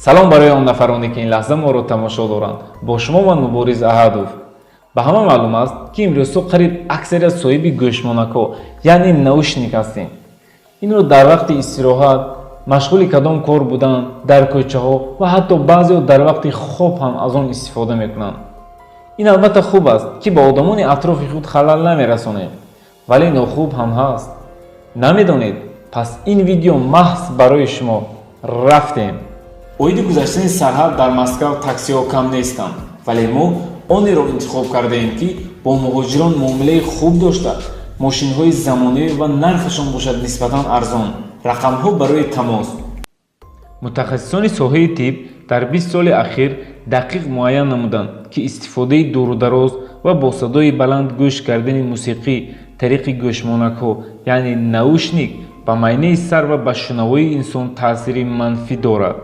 Салом барои он нафароне, ки ин лаҳза моро тамошо доранд. Бо шумо ман, Мубориз Аҳадов. Ба ҳама маълум аст, ки имрӯзҳо қариб аксарият соҳиби гӯшмонакҳо, яъне наушник ҳастем. Инро дар вақти истироҳат, машғули кадом кор будан, дар кӯчаҳо ва ҳатто баъзеҳо дар вақти хоб ҳам аз он истифода мекунанд. Ин албатта хуб аст, ки ба одамони атрофи худ халал намерасонем, вале нохуб ҳам ҳаст. Намедонед? Пас ин видео маҳз барои шумо. Рафтем. Оиди гузаштани сарҳад дар Москав таксиҳо кам нестанд, вале мо онеро интихоб кардаем, ки бо муҳоҷирон муомилаи хуб дошта, мошинҳои замонавӣ ва нархашон бошад нисбатан арзон. Рақамҳо барои тамос. Мутахассисони соҳаи тиб дар 20 соли ахир дақиқ муайян намуданд, ки истифодаи дурудароз ва бо садои баланд гӯш кардани мусиқӣ тариқи гӯшмонакҳо, яъне наушник, ба майнаи сар ва ба шунавоии инсон таъсири манфӣ дорад.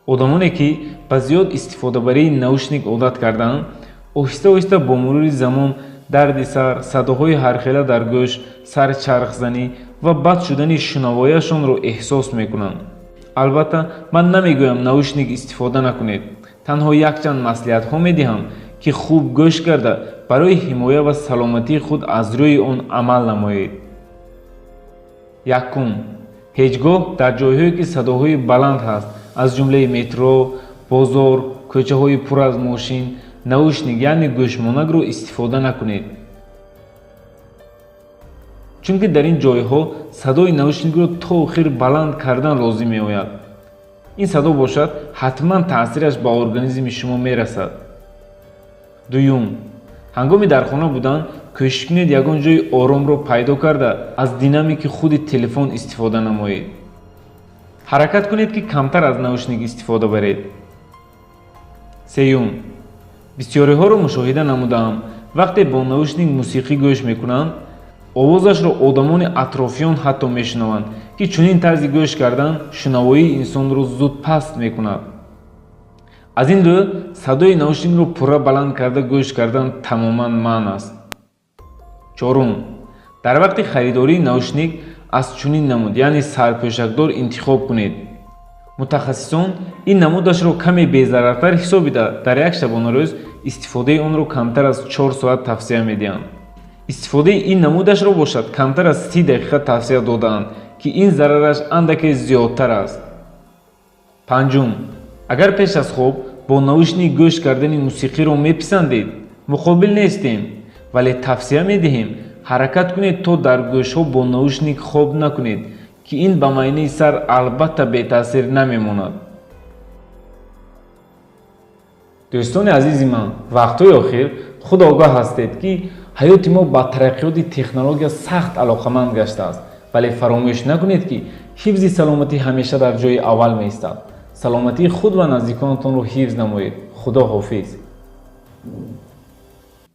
Одамоне, ки ба зиёд истифодабарии наушник одат кардаанд, оҳиста оҳиста бо мурури замон дарди сар, садоҳои ҳархела дар гӯш, сарчархзанӣ ва бад шудани шунавояшонро эҳсос мекунанд. Албатта, ман намегӯям наушник истифода накунед, танҳо якчанд маслиҳатҳо медиҳам, ки хуб гӯш карда, барои ҳимоя ва саломатии худ аз рӯи он амал намоед. Якум: ҳеҷ гоҳ дар ҷойҳое, ки садоҳои баланд ҳаст, аз ҷумлаи метро, бозор, кӯчаҳои пур аз мошин, наушник, яъне гӯшмонакро истифода накунед, чунки дар ин ҷойҳо садои наушникро то охир баланд кардан лозим меояд. Ин садо бошад, ҳатман таъсираш ба организми шумо мерасад. Дуюм: ҳангоми дар хона будан кӯшиш кунед ягон ҷои оромро пайдо карда, аз динамики худи телефон истифода намоед. Ҳаракат кунед, ки камтар аз наушник истифода баред. Сеюм: бисёриҳоро мушоҳида намудаам, вақте бо наушник мусиқӣ гӯш мекунанд, овозашро одамони атрофиён ҳатто мешунаванд, ки чунин тарзи гӯш кардан шунавоии инсонро зуд паст мекунад. Аз ин рӯ садои наушникро пурра баланд карда гӯш кардан тамоман манъ аст. Чорум: дар вақти харидории наушник аз чунин намуд, яъне сарпӯшакдор, интихоб кунед. Мутахассисон ин намудашро каме безарартар ҳисобида, дар як шабонарӯз истифодаи онро камтар аз 4 соат тавсия медиҳанд. Истифодаи ин намудашро бошад, камтар аз 30 дақиқа тавсия додаанд, ки ин зарараш андаке зиёдтар аст. Панҷум: агар пеш аз хоб бо наушник гӯш кардани мусиқиро меписандед, муқобил нестем, вале тавсия медиҳем, ҳаракат кунед, то дар гӯшҳо бо наушник хоб накунед, ки ин ба майнаи сар албатта бетаъсир намемонад. Дӯстони азизи ман, вақтҳои охир худ огоҳ ҳастед, ки ҳаёти мо ба тараққиёти технология сахт алоқаманд гаштааст, вале фаромӯш накунед, ки ҳифзи саломатӣ ҳамеша дар ҷои аввал меистад. Саломатии худ ва наздиконатонро ҳифз намоед. Худо ҳофиз.